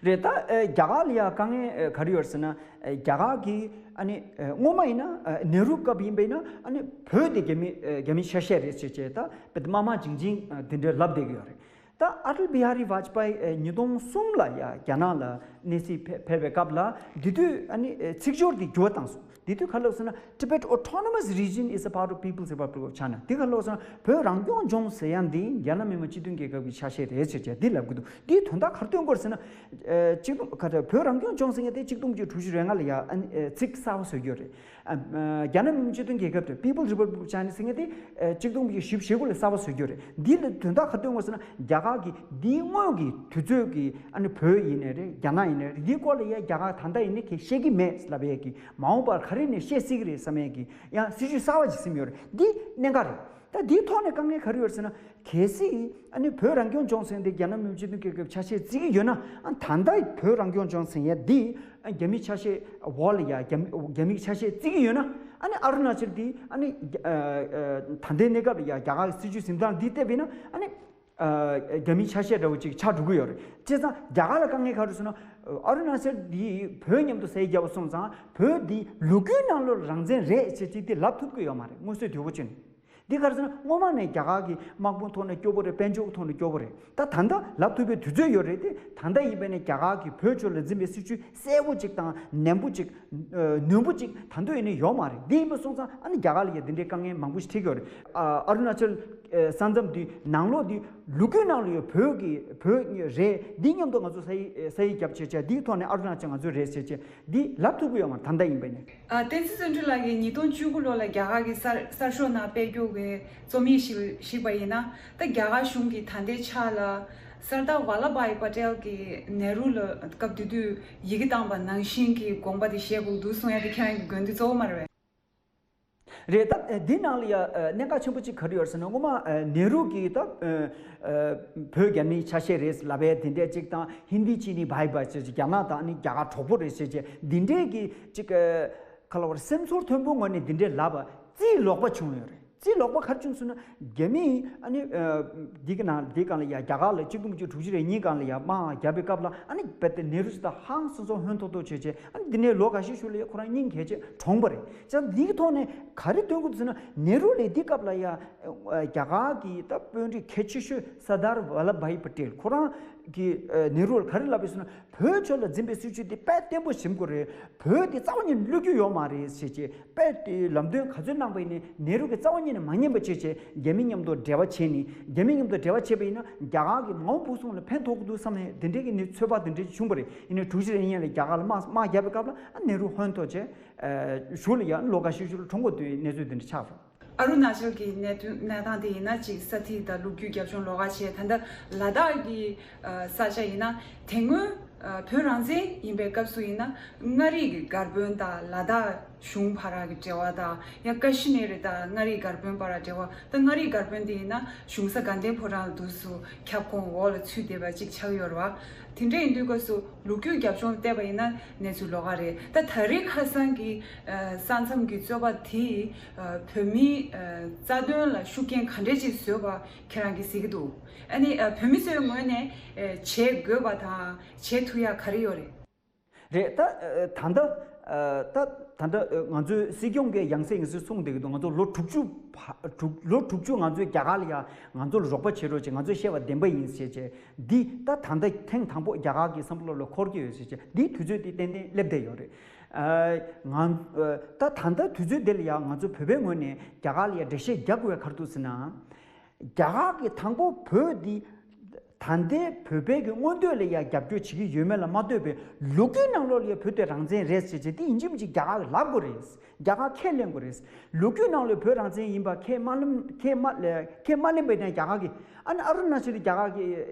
རེད། ད་ཨ་རྒྱ་གར་ལ་ཡ་དཀའ་ངལ་ཨ་ག་རེ་ཡོད་ཟེར་ན། ཨ་རྒྱ་གར་གྱིས་ཨ་ནི་ཨ་སྔོན་མ་ཡིན་ན་ཨ་ནེ་རུ་སྐབས་ཡིན་པ་ཡིན་ན་ཨ་ནི་བོད་དེ་རྒྱ་མི་ཨ་རྒྱ་མིའི་ཆ་ཤས་རེད་ཟེར་བྱས། ད་དཔེ་དམར་དམར་ལྗིང་ལྗིང་ཨ་དེ་འདྲའི་ལབ་བསྡད་ཀྱི་ཡོད་རེད། ད་ཨ་ཊལ་བི་ཧ་རི་ཝཱཇ་པཱ་ཡི་ཨ་ཉིས་སྟོང་གསུམ་ལ་ཡ་རྒྱ་ནག་ལ་གནས་སྲིད་ཕེ་ཕེབས་པའི་སྐབས་ལ་དེ་དུས་ཨ་ནི་ཨ་ཚིག་སྦྱོར་དེ་འགྱུར་བ་བཏང་སོང་། དེ་དུས་ག་ལབ་སོང་ན། Tibet Autonomous Region is a part of People's Republic of China. དེ་ག་ལབ་སོང་ན། བོད་རང་སྐྱོང་ལྗོངས་ཟེར་ཡ་འདི་རྒྱ་ནག་མི་དམངས་སྤྱི་མཐུན་རྒྱལ་ཁབ་ཀྱི་ཆ་ཤས་རེད་ཟེར་བྱས་འདི་ལབ་གི་འདུག། འདིའི་དོན་དག་ག་རེ་སྟོན་དགོས་རེད་ཟེར་ན། ཨ་གཅིག་སྟོང་ག་རེ་བོད་རང་སྐྱོང་ལྗོངས་ཟེར་མཁན་དེ་གཅིག་སྟོང་དགུ་བརྒྱ་དྲུག་ཅུ་རེ་ལྔ་ལ་ཡ་ཨ་ནི་ཨ་ཚིག་གསར་པ་བཟོས་ཡོད་རེད། ཨ་ཨ་རྒྱ་ནག་མི་དམངས་སྤྱི་མཐུན་རྒྱལ་ཁབ་དེ་People Republic of China ཟེར་མཁན་དེ་ཨ་གཅིག་སྟོང་དགུ་བརྒྱ་བཞི་བཅུ་ཞེ་དགུ་ལ་གསར་པ་བཟོས་ཡོད་རེད། འདི་ལ་དོན་དག་ག་རེ་སྟོན་དགོས་ཟེར་ན། རྒྱ་གར་གྱི་འདིའི་སྔོན་གྱི་དུས་ཚོད་ཀྱི་ཨ་ནི་བོད་ཡིན་ནའི་རེད། རྒྱ་ནག་ཡིན་ནའི་རེད། འདིའི་སྐོར་ལ་ཡ་རྒྱ་གར་ད་ལྟ་ཡིན་ནའི་གས་བཤད་ཀྱི་མེད་ལབ་ཡས་ཀྱི། མ་འོངས་པར་ག་རེ་ནས་བཤད་སྲིད་ཀྱི་རེད་བསམ་ཡས་ཀྱི་ཡང་སྲིད་ཇུས་གསར་པ་ཅིག་ཟིན་ཡོད་རེད། འདི་གནད་འགག་རེད། ད་འདིའི་ཐོག་ནས་དཀའ་ངལ་ག་རེ་ཡོད་རེད་ཟེར་ན། གལ་སྲིད་ཨ་ནི་བོད་རང་སྐྱོང་ལྗོངས་ཟེར་འདི་རྒྱ་ནག་མི་དམངས་སྤྱི་མཐུན་རྒྱལ་ཁབ་ཆ་ཤས་བརྩི་གི་ཡོད་ན། ཨ་ད་ལྟ་བོད་རང་སྐྱོང་ལྗོངས་ཟེར་ཡས་འདི་ཨ་རྒྱ་མི་ཆ་ཤས་འོག་ལ་ཡ་རྒྱ་མི་རྒྱ་མིའི་ཆ་ཤས་བརྩི་གི་ཡོད་ན། ཨ་ནི་ཨ་རུ་ན་ཅལ་འདི་ཨ་ནི་ཨ་ཨ་ད་ལྟའི་གནས་སྐབས་ལ་ཡ་རྒྱ་གར་གྱི་སྲིད་ཇུས་ཟིན་སྟངས་འདི་བལྟས་པས་ན་ཨ་ནི་ཨ་རྒྱ་མིའི་ཆ་ཤས་འདྲ་བོ་ཅིག་ཆགས་འགྲོ་གི་ཡོད་རེད། བྱས་ཙང་རྒྱ་གར་ལ་དཀའ་ངལ་ག་རེ་ཟེར་ན། ཨ་རུ་ན་ཅལ་འདི་བོད་མཉམ་དུ་ས་ཡིག་བརྒྱབ་པ་སོང་ཙང་བོད་འདི་ལོ་རྒྱུས་ནང་ལོགས་རང་བཙན་རེད་ཅེས་ཅིག་འདི་ལབ་ཐུབ་ཀྱི་ཡོད་མ་རེད། མངོན་གསལ་དོད་པོ་བྱས་ནས། འདི་ག་རེ་ཟེར་ན། སྔོན་མ་ནས་རྒྱ་གར་གྱི་དམག་དཔུང་ཐོག་ནས་སྐྱོ་པོ་རེད། དཔལ་འབྱོར་གྱི་ཐོག་ནས་སྐྱོ་པོ་རེད། ད་ད་ལྟ་ལབ་ཐུབ་པའི་དུས་ཚོད་ཡོད་རེད་དེ། ད་ལྟ་ཡིན་པ་ནས་རྒྱ་གར་གྱིས་བོད་ཕྱོགས་ལ་འཛིན་པའི་སྲིད་ཇུས་གསལ་པོ་ཅིག་དང་ནན་པོ་ཅིག་ཨ་ནུས་པ་ཅིག་ད་དུང་ཡིན་ནའི་ཡོད་མ་རེད། འདི་ཡིན་པ་སོང་ཙང་ཨ་ནི་རྒྱ་གར་ལ་ཡ་འདི་འདྲའི་དཀའ་ངལ་མང་པོ་ཞིག་འཕྲད་ཀྱི་ཡོད་རེད། ཨ་ཨ་རུ་ན་ཅལ་ཨ་ས་མཚམས་འདི་ནང་ལོགས་འདི་ལོ་རྒྱུས་ནང་ལ་ཡ་བོད་ཀྱི་བོད་རེད། འདི་མཉམ་དུ་ང་ཚོ་ས་ཡིག་ས་ཡིག་བརྒྱབ་བྱས་བྱས་འདིའི་ཐོག་ནས་ཨ་རུ་ན་ཅལ་ང་ཚོའི་རེད་ཟེར་བྱས་འདི་ལབ་ཐུབ་ཀྱི་ཡོད་མ་རེད། ད་ལྟ་ཡིན་པ་ནས། ཨ་བསྟན་འཛིན་བརྩོན་འགྲུས་ལགས་ཀྱིས་ཉིས་སྟོང་བཅུ་དགུ་ལོ་ལ་རྒྱ་གར་གྱི་གསར་གསར་ཤོག་ནང་སྤེལ་རྒྱུ་གི་རྩོམ་ཡིག་ཞིག་ཞིག་པ་ཡིན་ན། ད་རྒྱ་གར་གཞུང་གིས་ད་ལྟའི་ཆ་ལ་སར་དར་ཝ་ལ་བྷ་ཡི་པ་ཏེལ་གྱིས་ནེ་རུ་ལ་སྐབས་དེ་དུས་ཡི་གེ་བཏང་པ་ནང་བཞིན་གྱི་དགོངས་པ་དེ་བཞེས་དགོས་འདུག་གསུང་ཡ་དེ་ཁྱེད་རང་གི་དགོངས་དོན་གཙོ་བོ་མ་རེད་པས། རེད། ད་འདི་ནང་ལ་ཡ་གནད་འགག་ཆེན་པོ་གཅིག་ག་རེ་ཡོད་ཟེར་ན། སྔོན་མ་ནེ་རུ་གིས་ད་བོད་རྒྱ་མིའི་ཆ་ཤས་རེད་ལབ་པའི་དེ་འདྲས་གཅིག་དང་། ཧིན་དི་ཅི་ནི་བྷའི་བྷའི་ཟེར་ཅིག་རྒྱ་ནག་དང་ནི་རྒྱ་གར་གྲོགས་པོ་རེད་ཟེར་ཅིག་འདི་འདྲས་ཀྱི་གཅིག་ག་ལ་བར་སེམས་ཚོར་མཐོན་པོའི་ངོས་ནས་འདི་འདྲས་ལབ་པ་རྩིས་ལོག་པ་བྱུང་ཡོད་རེད། རྩིས་ལོག་པ་ག་རེ་བྱུང་ཟེར་ན། རྒྱ་མིས་ཨ་ནི་འདི་གི་ནང་འདི་སྒང་ལ་ཡ་རྒྱ་གར་ལ་གཅིག་སྟོང་དགུ་བརྒྱ་དྲུག་ཅུ་རེ་གཉིས་སྒང་ལ་ཡ་དམག་བརྒྱབ་པའི་སྐབས་ལ། ཨ་ནི་རྦད་དེ་ནེ་རུ་ཟེར་ད་ཧང་སང་སང་ཧོན་ཐོར་ཐོར་བྱས་བྱས། ཨ་ནི་འདི་ནས་ལོ་འགའ་ཤས་ཤུལ་ལ་ཡ་ཁོ་རང་སྙིང་གས་བྱས་གྲོངས་པ་རེད། བྱས་ཙང་འདིའི་ཐོག་ནས་ག་རེ་སྟོན་དགོས་ཟེར་ན། ནེ་རུ་ལས་འདི་སྐབས་ལ་ཡ་རྒྱ་གར་གྱི་ད་དཔོན་རིགས་གལ་ཆེ་ཤོས་སར་དར་ཝ་ལ་བྷ་ཡི་པ་ཏེལ་ཁོ་རང་ གི་ནེ་རུ་ལ་ག་རེ་ལབ་པའི་སོང་ན། བོད་ཆོལ་ལ་འཛིན་པའི་སྲིད་བྱུས་དེ་དཔེ་བརྟན་པོ་ཞིག་དགོས་རེད། བོད་དེ་རྩ་བ་ཉིད་ནས་བློས་འགྱུར་ཡོད་མ་རེད་ཟེར་བྱས་དཔེ་དེ་ལམ་སྟོན་ག་ཚོད་གནང་པ་ཡིན་ནའི་ནེ་རུ་གི་རྩ་བ་ཉིད་ནས་མ་ཉན་པ་བྱས་བྱས་རྒྱ་མི་མཉམ་དུ་འབྲེལ་བ་བྱས་ནས། རྒྱ་མི་མཉམ་དུ་འབྲེལ་བ་བྱས་པ་ཡིན་ན་རྒྱ་གར་གྱི་མ་འོངས་ཕུགས་བསམ་ལ་ཕན་ཐོགས་ཀྱི་འདུག་བསམ་ནས་དེ་འདྲའི་གི་ནི་ཚོད་དཔག་དེ་འདྲའི་བྱུང་བ་རེད། ཡིན་ནའི་དྲུག་ཅུ་རེ་གཉིས་ལ་རྒྱ་གར་ལ་དམག་དམག་བརྒྱབ་པའི་སྐབས་ལ་ནེ་རུ་ཧོན་ཐོར་བྱས་གཞུག་ལ་ཡང་ལོ་འགའ་ཤས་ཤིག་ལ་གྲོངས་པ་དུས་གནས་ཚུལ་དེ་འདྲ་ཆགས་སོང་། ཨ་རུ་ན་ཅལ་གྱི་གནད་དོན་གནས་སྟངས་དེ་ཡིན་ན་ཅིག་ས་ཐིག་དང་ལོ་རྒྱུས་རྒྱབ་ལྗོངས་ལོགས་ཀ་བྱས། ད་ལྟ་ལ་དྭགས་ཀྱི་ས་ཆ་ཡིན་ན་དེ་སྔོན་བོད་རང་བཙན་ཡིན་པའི་སྐབས་སུ་ཡིན་ན་མངའ་རིས་ཀྱི་སྒར་དཔོན་དང་ལ་དྭགས་གཞུང་བར་གྱི་འབྲེལ་བ་དང་། ཡང་ཀ་ཤི་མིར་དང་མངའ་རིས་སྒར་དཔོན་བར་འབྲེལ་བ་དང་། མངའ་རིས་སྒར་དཔོན་དེ་ཡིན་ན་གཞུང་ས་དགའ་ལྡན་ཕོ་བྲང་ལ་འདུག་སུ་ཁྱབ་ཁོངས་འོག་ལ་ཚུད་བསྡད་པ་ཅིག་ཆགས་ཡོད་རེད་བ། དེ་འདྲ་ཡིན་དུས་སྐབས་སུ་ལོ་རྒྱུས་རྒྱབ་ལྗོངས་བལྟས་པ་ཡིན་ན་གནས་ཚུལ་ལོགས་ཀ་རེད། ད་ད་རེས་ཁ་སང་གི་ས་མཚམས་ཀྱི་རྩོད་པ་དེས་བོད་མིའི་རྩ་དོན་ལ་ཤུགས་རྐྱེན་ག་འདྲས་ཅིག་བཟོས་པ་ཁྱེད་རང་གིས་གཟིགས་ཀྱི་འདུག་ཨ་ནི་བོད་མི་ཚོའི་ངོས་ནས་བྱེད་དགོས་པ་དང་བྱེད་ཐུབ་ཡག་ག་རེ་ཡོད་རེད། རེད། ད་ད་ལྟ་ད་ད་ལྟ་ང་ཚོའི་སྲིད་སྐྱོང་གིས་ཡང་སེ་ཡང་སེ་གསུངས་བསྡད་ཀྱི་འདུག་ང་ཚོ་ལོ་དྲུག་ཅུ་ཕ་དྲུག་ལོ་དྲུག་ཅུ་ང་ཚོས་རྒྱ་གར་ལ་ཡ་ང་ཚོ་ལ་རོགས་པ་བྱེད་རོགས་བྱེད། ང་ཚོས་བཤད་པ་བདེན་པ་ཡིན་ཟེར་བྱས། འདི་ད་ད་ལྟ་ཐེངས་དང་པོ་རྒྱ་གར་གྱི་བསམ་བློ་ལ་འཁོར་གྱི་ཡོད་ཟེར་བྱས། འདི་དུས་ཚོད་འདི་ཏན་ཏན་སླེབས་བསྡད་ཡོད་རེད། ང་ད་ད་ལྟ་དུས་ཚོད་འདི་ལ་ཡ་ང་ཚོ་བོད་པའི་ངོས་ནས་རྒྱ་གར་ལ་ཡ་འགྲེལ་བཤད་རྒྱག་དགོས་པའི་ག་རེ་འདུག་ཟེར་ན། རྒྱ་གར་གྱིས་དང་པོ་བོད་འདི་ད་ལྟའི་བོད་པའི་གི་མངོན་འདོད་ལ་ཡ་རྒྱབ་སྐྱོར་བྱེད་ཀྱི་ཡོད་མེད་ལ་མ་ལྟོས་པའི་ལོ་རྒྱུས་ནང་ལོགས་ལ་ཡ་བོད་དེ་རང་བཙན་རེད་ཟེར་བྱས་དེ་ཡིན་གཅིག་མིན་གཅིག་རྒྱ་གར་གྱིས་ལབ་དགོས་རེད། རྒྱ་གར་ཁས་ལེན་དགོས་རེད། ལོ་རྒྱུས་ནང་ལ་བོད་རང་བཙན་ཡིན་པ་ཁས་མ་ལེན་ཁས་མ་ལེན་ཁས་མ་ལེན་པ་ཡིན་ན་རྒྱ་གར་གྱིས་ཨ་ནི་ཨ་རུ་ན་ཅལ་རྒྱ་གར་གྱི་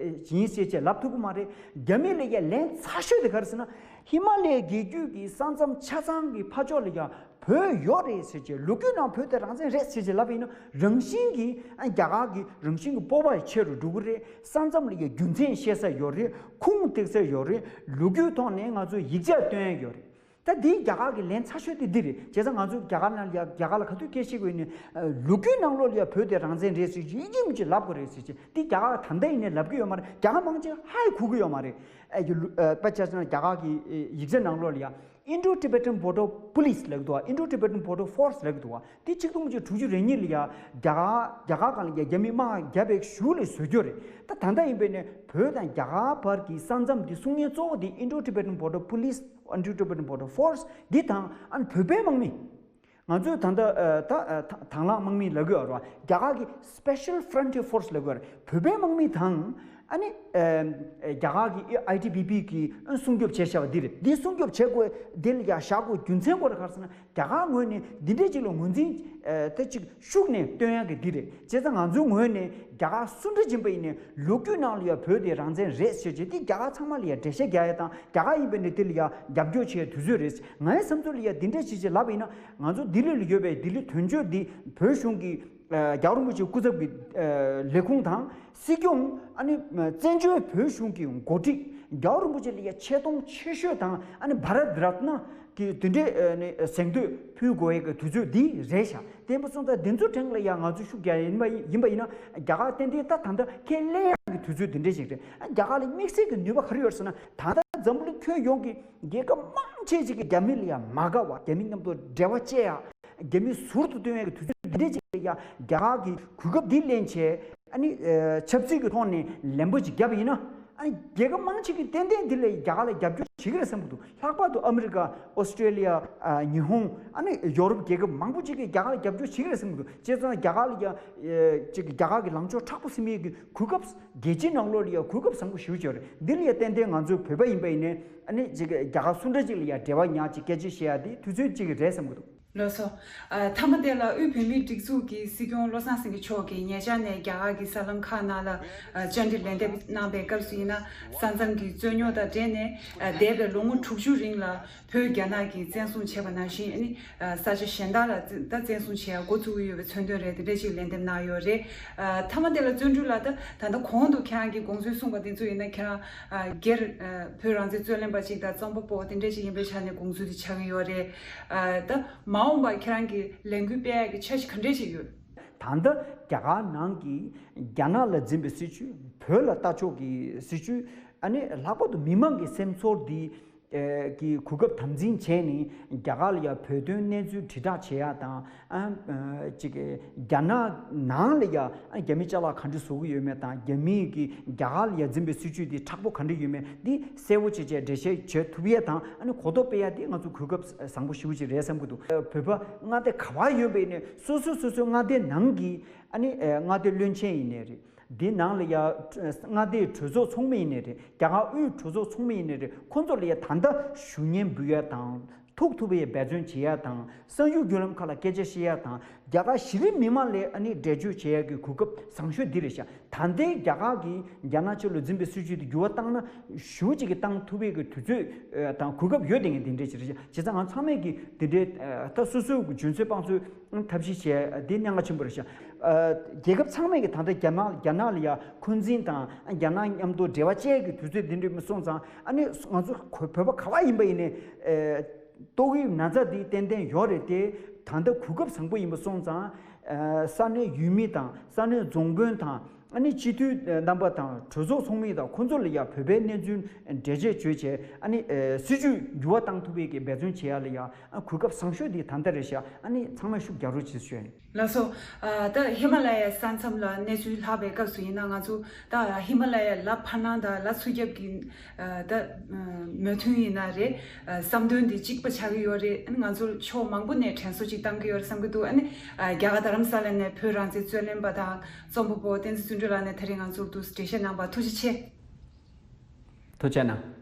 ཡིན་ཟེར་བྱས་ལབ་ཐུབ་ཀྱི་མ་རེད། རྒྱ་མི་ལ་ཡ་ལན་ཚ་ཤོས་དེ་ག་རེ་ཟེར་ན། ཧི་མ་ལའི་རྒྱལ་རྒྱུད་ཀྱི་ས་མཚམས་ཆ་ཚང་གི་ཕ་ཕྱོགས་ལ་ཡ་བོད་ཡོད་རེད་ཟེར་བྱས། ལོ་རྒྱུས་ནང་བོད་དེ་རང་བཙན་རེད་ཟེར་བྱས་ལབ་པ་ཡིན་ན་རང་བཞིན་གྱིས་ཨ་རྒྱ་གར་གྱི་རང་བཞིན་གྱི་སྤོབས་པ་ཆེ་རུ་འགྲོ་གི་རེད། ས་མཚམས་ལ་ཡ་རྒྱུ་མཚན་བཤད་ས་ཡོད་རེད། ཁུངས་གཏུགས་ས་ཡོད་རེད། ལོ་རྒྱུས་ཐོག་ནས་ང་ཚོ་ཡིག་ཆ་སྟོན་ཡ་ཡོད་རེད། ད་འདིའི་རྒྱ་གར་གྱི་ལན་ཚ་ཤོས་དེ་འདི་རེད། བྱས་ཙང་ང་ཚོ་རྒྱ་གར་ནང་ལ་ཡ་རྒྱ་གར་ལ་ག་དུས་སྐད་ཆ་བཤད་དགོས་ནས་ལོ་རྒྱུས་ནང་ལོགས་ལ་ཡ་བོད་དེ་རང་བཙན་རེད་ཟེར་གྱི་ཡིན་གཅིག་མིན་གཅིག་ལབ་དགོས་རེད་ཟེར་གྱི་འདི་རྒྱ་གར་ད་ལྟ་ཡིན་ནའི་ལབ་ཀྱི་ཡོད་མ་རེད། རྒྱ་གར་མང་ཆེ་ཧ་ཡི་གོ་གི་ཡོད་མ་རེད། ཨ་ཡི་ལུ་ཨ་དཔེ་ཆ་བཞག་ན་རྒྱ་གར་གྱི་ཡིག་ཆ་ནང་ལོགས་ལ་ཡ་Indo-Tibetan Border Police ལབ་ཀྱི་འདུག་བ། Indo-Tibetan Border Force ལབ་ཀྱི་འདུག་བ། དེ་ཆིག་སྟོང་དགུ་བརྒྱ་དྲུག་ཅུ་རེ་གཉིས་ལ་ཡ་རྒྱ་གར་རྒྱ་གར་སྒང་ལ་ཡ་རྒྱ་མི་དམག་བརྒྱབ་པའི་གཞུག་ལ་བཟོས་རྒྱུ་རེད། ད་ད་ལྟ་ཡིན་པས་ནས་བོད་དང་རྒྱ་གར་བར་གྱི་ས་མཚམས་འདི་སྲུང་མཁན་གཙོ་བོ་དེ་Indo-Tibetan Border Police, Indo-Tibetan Border Force འདི་དང་ཨ་ནི་བོད་པའི་དམག་མི། ང་ཚོས་ད་ལྟ་ཨ་ད་ཨ་ད་དང་བླངས་དམག་མི་ལབ་ཀྱི་ཡོད་རེད་བ། རྒྱ་གར་གྱི་Special Frontier Force ལབ་ཀྱི་ཡོད་རེད། བོད་པའི་དམག་མི་དང་ཨ་ནི་ཨ་རྒྱ་གར་གྱི་ཨའི་ཊི་བི་པི་གིས་སྲུང་སྐྱོབ་བྱས་བཞག་པ་འདི་རེད། འདི་སྲུང་སྐྱོབ་བྱེད་དགོས། འདི་ལ་ཡ་བཞག་དགོས་རྒྱུ་མཚན་སྐོར་ག་རེ་ཟེར་ན། རྒྱ་གར་ངོས་ནས་འདི་འདྲས་ཅིག་ལ་ངོས་འཛིན་ཨ་ད་ཅིག་ཤུགས་ནས་སྟོན་ཡག་གི་འདི་རེད། བྱས་ཙང་ང་ཚོའི་ངོས་ནས་རྒྱ་གར་སུ་འདྲ་ཡིན་པ་ཡིན་ནའི་ལོ་རྒྱུས་ནང་ལ་ཡ་བོད་དེ་རང་བཙན་རེད་ཟེར་བྱས་དེ་རྒྱ་གར་ཚང་མ་ལ་ཡ་འགྲེལ་བཤད་རྒྱག་ཡ་དང་། རྒྱ་གར་ཡིན་པ་ཡིན་ནའི་དེ་ལ་ཡ་རྒྱབ་སྐྱོར་བྱེད་ཡ་དུས་ཚོད་རེད། ངའི་བསམ་ཚུལ་ལ་ཡ་འདི་འདྲས་ཅིག་ཅིག་ལབ་པ་ཡིན་ན། ང་ཚོ་ལྡི་ལི་ལ་ཡོད་པའི་ལྡི་ལི་དོན་གཅོད་འདི་བོད་གཞུང་གི་ཨ་རྒྱལ་བ་རིན་པོ་ཆེ་སྐུ་ཚབ་ཀྱི་ཨ་ལས་ཁུངས་དང་། སྲིད་སྐྱོང་ཨ་ནི་བཙན་བྱོལ་བོད་གཞུང་གི་འགོ་ཁྲིད། རྒྱལ་བ་རིན་པོ་ཆེ་ལ་ཡ་ཆེ་མཐོང་ཆེ་ཤོས་དང་། ཨ་ནི་བྷ་རད་རཏ་ན་གི་དེ་འདྲའི་ཨ་ནི་གཟེངས་བསྟོད་ཕུལ་དགོས་ཡ་གི་དུས་ཚོད་འདི་རེད་ཤག་དེ་འདྲ་སོང་ཙང་འདི་ཚོའི་སྒང་ལ་ཡ་ང་ཚོ་ཤུགས་རྒྱག་ཡ་ཡིན་པ་ཡིན་པ་ཡིན་ན། རྒྱ་གར་ཏན་ཏན་ད་ད་ལྟ་ཁས་ལེན་ཡ་གི་དུས་ཚོད་འདི་འདྲ་ཞིག་རེད། ཨ་རྒྱ་གར་ལ་དམིགས་བསལ་གྱི་ནུས་པ་ག་རེ་ཡོད་ཟེར་ན། ད་ལྟ་འཛམ་བུ་གླིང་ཁྱོན་ཡོངས་ཀྱི་རྒྱལ་ཁབ་མང་ཆེ་ཅིག་གིས་རྒྱ་མི་ལ་ཡ་མ་དགའ་བ། རྒྱ་མི་མཉམ་དུ་འབྲེལ་བ་བཅད་ཡ། རྒྱ་མི་ཟུར་དུ་གཏོང་ཡ་གི་དུས་ཚོད་འདི་འདྲ་ཅིག་ལ་ཡ་རྒྱ་གར་གྱིས་གོ་སྐབས་འདི་ལེན་བྱས། ཨ་ནི་ཨ་ཆབ་སྲིད་ཀྱི་ཐོག་ནས་ལན་པོ་ཅིག་བརྒྱབ་པ་ཡིན་ན། ཨ་ནི་རྒྱལ་ཁབ་མང་ཆེ་གིས་ཏན་ཏན་འདི་ལ་རྒྱ་གར་ལ་རྒྱབ་སྐྱོར་བྱེད་ཀྱི་རེད་བསམ་གྱི་འདུག་ལྷག་པར་དུ་ཨ་མི་རི་ཀ། ཨོ་སི་ཀྲེ་ལི་ཡ། ཨ་ཉི་ཧོང་། ཨ་ནི་ཡོ་རོབ་རྒྱལ་ཁབ་མང་པོ་ཅིག་གིས་རྒྱ་གར་ལ་རྒྱབ་སྐྱོར་བྱེད་ཀྱི་རེད་བསམ་གྱི་འདུག་བྱས་ཙང་རྒྱ་གར་ལ་ཡ་ཨ་ཅིག་རྒྱ་གར་གྱི་ལངས་ཕྱོགས་མཁྲེགས་པོ་ཟིན་པའི་གི་གོ་སྐབས། རྒྱལ་སྤྱིའི་ནང་ལོགས་ལ་ཡ་གོ་སྐབས་བཟང་པོ་ཞེ་པོ་ཅིག་ཡོད་རེད། འདི་ལ་ཡ་ཏན་ཏན་ང་ཚོའི་བོད་པ་ཡིན་པ་ཡིན་ནའི། ཨ་ནི་ཅིག་རྒྱ་གར་སུ་འདྲ་ཅིག་ལ་ཡ་འབྲེལ་བ་ཉར་ཅིག་སྐད་ཆ་བཤད་ཡ་དེ་དུས་ཚོད་ཅིག་རེད་བསམ་གྱི་འདུག་ལགས་སོ། ཨ་མཐའ་མ་དེ་ལ་དབུས་བོད་མིའི་སྒྲིག་འཛུགས་ཀྱི་སྲིད་སྐྱོང་བློ་བཟང་སེང་གེ་མཆོག་གིས་ཉེ་ཆར་ནས་རྒྱ་གར་གྱི་གསར་ལམ་ཁག་ནང་ལ་ཨ་བཅར་འདྲི་ལན་འདེབས་གནང་པའི་སྐབས་སུ་ཡིན་ན། ས་མཚམས་ཀྱི་རྩོད་རྙོག་དང་འབྲེལ་ནས་ཨ་འདས་པའི་ལོ་ངོ་དྲུག་ཅུ་རིང་ལ་བོད་རྒྱ་ནག་གིས་བཙན་བཟུང་བྱས་པ་ནང་བཞིན། ཨ་ནི་ཨ་ས་ཆ་གཞན་དག་ལ་ད་བཙན་བཟུང་བྱེད་ཡ་འགོ་བཙུགས་ཀྱི་ཡོད་པའི་མཚོན་དོན་རེད། དེ་འདྲ་ཞིག་ལན་འདེབས་གནང་ཡོད་རེད། ཨ་མཐའ་མ་དེ་ལ་བརྩོན་འགྲུས་ལགས། ད་ད་ལྟ་གོང་དུ་ཁྱེད་རང་གིས་དགོངས་ཚུལ་གསུངས་པ་དེ་ཚོ་ཡིན་ན། ཁྱེད་རང་ཨ་སྒེར་ཨ་བོད་རང་བཙན་རྩོད་ལེན་པ་ཅིག་དང་རྩོམ་པ་པོ་དེ་འདྲ་ཞིག་ཡིན་པའི་ཆ་ནས་དགོངས་ཚུལ་དེ་ཆགས་ཀྱི་ཡོད་རེད། ཨ་ད་མ་འོངས་པར་ཁྱེད་རང་གིས་ལས་འགུལ་སྤེལ་ཡག་གི་འཆར་གཞི་ག་འདྲས་ཞིག་ཡོད། ད་ལྟ་རྒྱ་གར་ནང་གི་རྒྱ་ནག་ལ་འཛིན་པའི་སྲིད་བྱུས། བོད་ལ་ལྟ་ཕྱོགས་ཀྱི་སྲིད་བྱུས། ཨ་ནི་ལྷག་པར་དུ་མི་མང་གི་སེམས་ཚོར་འདི་ ཨེ་གི་གོ་སྐབས་དམ་འཛིན་བྱས་ནས་རྒྱ་གར་ལ་ཡ་བོད་དོན་གནས་ཚུལ་དྲིལ་བསྒྲགས་བྱེད་ཡ་དང་། ཨ་ཨ་ཅིག་རྒྱ་ནག་ནང་ལ་ཡ་ཨ་རྒྱ་མི་ཅ་ལག་ག་འདྲ་བཟོ་གི་ཡོད་མེད་དང་། རྒྱ་མིའི་གི་རྒྱ་གར་ལ་ཡ་འཛིན་པའི་སྲིད་བྱུས་དེ་མཁྲེགས་པོ་ག་འདྲ་ཡོད་མེད་འདི་གསལ་པོ་བྱས་བྱས་འགྲེལ་བཤད་བྱེད་ཐུབ་ཡས་དང་། ཨ་ནི་གོ་རྟོགས་སྤེལ་ཡས་དེ་ང་ཚོ་གོ་སྐབས་བཟང་པོ་ཞེ་པོ་ཅིག་རེད་བསམ་གྱི་འདུག། བོད་པ་མངའ་སྡེ་ག་བ་ཡོད་པ་ཡིན་ནའི་སོ་སོ་སོ་སོའི་མངའ་སྡེ་ནང་གི་ཨ་ནི་ཨེ་མངའ་སྡེ་བློན་ཆེན་ཡིན་ནའི་རེད། འདི་ནང་ལ་ཡ་མངའ་སྡེའི་གྲོས་ཚོགས་ཚོགས་མི་ཡིན་ནའི་རེད། རྒྱ་གར་དབུས་གྲོས་ཚོགས་ཚོགས་མི་ཡིན་ནའི་རེད། ཁོང་ཚོ་ལ་ཡ་ད་ལྟ་ཞུ་སྙན་འབུལ་ཡ་དང་། ཐུག་ཐུབ་པའི་འབད་བརྩོན་བྱེད་ཡ་དང་། གསར་འགྱུར་བརྒྱུད་ལམ་ཁག་ལ་སྐད་ཆ་བཤད་ཡ་དང་། རྒྱ་གར་གཞི་རིམ་མི་མང་ལ་ཨ་ནི་འགྲེལ་བརྗོད་བྱེད་ཡ་གི་གོ་སྐབས་བཟང་ཤོས་འདི་རེད་ཤག། ད་ལྟའི་རྒྱ་གར་གྱིས་རྒྱ་ནག་ཕྱོགས་ལ་འཛིན་པའི་སྲིད་བྱུས་དེ་འགྱུར་བ་བཏང་ན་ཞེ་པོ་ཅིག་གི་བཏང་ཐུབ་པའི་གི་དུས་ཚོད་ཨ་དང་གོ་སྐབས་ཡོད་དེ་ངས་འདི་འདྲས་ཅིག་རེད་ཤག། བྱས་ཙང་ང་ཚང་མས་གི་འདི་འདྲས་ཨ་ད་སོ་སོའི་གི་འཇོན་ཚོད་དཔང་ཚོད་ཐབས་ཤེས་བྱས་འདི་གནད་འགག་ཆེན་པོ་རེད་ཤག། ཨ་རྒྱལ་ཁབ་ཚང་མས་ཀྱི་ད་ལྟ་རྒྱ་ནག་རྒྱ་ནག་ལ་ཡ་འཁོན་འཛིན་དང་། རྒྱ་ནག་མཉམ་དུ་འབྲེལ་བ་བཅད་ཀྱི་དུས་ཚོད་འདི་འདྲ་མི་སོང་ཙང་། ཨ་ནི་ང་ཚོ་བོད་པ་ག་བ་ཡིན་པ་ཡིན་ནའི་ཨ་ཏོག་དབྱིབས་ན་ཚ་འདི་ཏན་ཏན་ཡོད་རེད་དེ། ད་ལྟ་གོ་སྐབས་བཟང་པོ་ཡིན་པ་སོང་ཙང་། ཨ་ས་གནས་ཡུལ་མི་དང་། ས་གནས་རྫོང་དཔོན་དང་། ཨ་ནི་སྤྱི་འཐུས་རྣམ་པ་དང་། གྲོས་ཚོགས་ཚོགས་མི་དང་། ཁོང་ཚོ་ལ་ཡ་བོད་པའི་གནས་ཚུལ་འགྲེལ་བརྗོད་བྱས་བྱས། ཨ་ནི་ཨ་སྲིད་བྱུས་འགྱུར་བ་བཏང་ཐུབ་པའི་གི་འབད་བརྩོན་བྱེད་ཡ་ལ་ཡ། ཨ་གོ་སྐབས་བཟང་ཤོས་འདི་ད་ལྟ་རེད་ཤག། ཨ་ནི་ཚང་མས་ཤུགས་རྒྱག་རོགས་བྱེད་ཞུ་ཡ་ཡིན། ལགས་སོ། ཨ་ད་ཧི་མ་ལ་ཡའི་ས་མཚམས་ལ་གནས་ཚུལ་ལྷག་པའི་སྐབས་སུ་ཡིན་ན། ང་ཚོ་ད་ཧི་མ་ལ་ཡའི་ལ་ཕར་ནང་དང་ལ་ཚུར་རྒྱབ་ཀྱི་ཨ་ད་མོས་མཐུན་ཡིན་ན་རེད། ཨ་བསམ་དོན་འདི་གཅིག་པ་ཆགས་ཀྱི་ཡོད་རེད། ཨ་ནི་ང་ཚོར་ཕྱོགས་མང་པོ་ནས་དྲན་གསོ་ཅིག་བཏང་གི་ཡོད་རེད་བསམ་གྱི་འདུག། ཨ་ནི་ཨ་རྒྱ་གར་རྡ་རམ་ས་ལ་ནས་བོད་རང་བཙན་རྩོད་ལེན་པ་དང་རྩོམ་པ་པོ་བསྟན་འཛིན་བརྩོན་འགྲུས་ལགས་ནས་ད་རེས་ང་ཚོར་འདུག་འགྲེལ་བཤད་གནང་བ་ཐུགས་རྗེ་ཆེ། ཐུགས་རྗེ་གནང་།